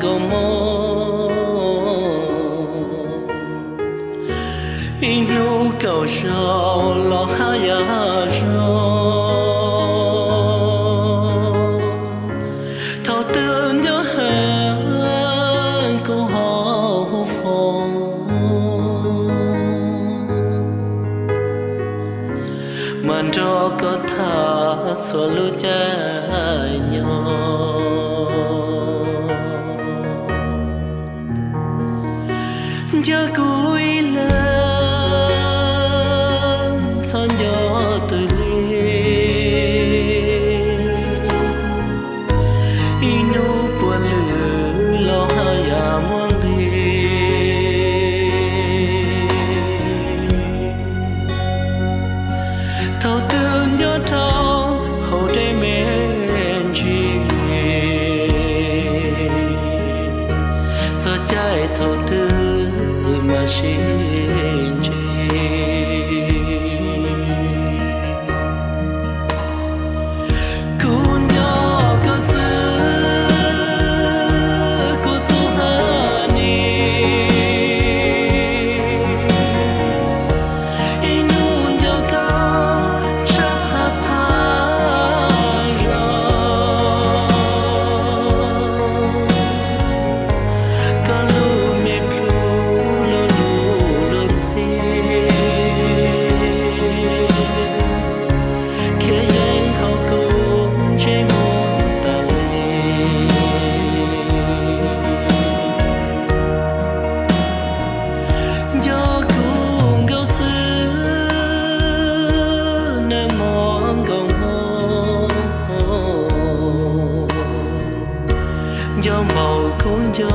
nkauj mob, ib hnub kaum zaus los haj yam zoo. Thaum twg nco heev kuv ho hu foo, mas nrog koj tham txhua lub caij nyoog. Nco kuv ib leeg txhob nco twg li, ib hnub puav lwm los haj yam muaj nqis. Thaum twg nco dhau hauv dej me ntsis, txog caij thaum twg wb mam sib ntsib. Kuv nco koj xwb kuv tus haj ni, ib hnub nco koj tshaj phaj phaj zog. Koj lub me plhu luag lub luag ntxhi, khiav yeej hauv kuv ntsej muag tas li. Nco kuv nkaus xwb nag hmo nkauj mob, nco npaum kuv nco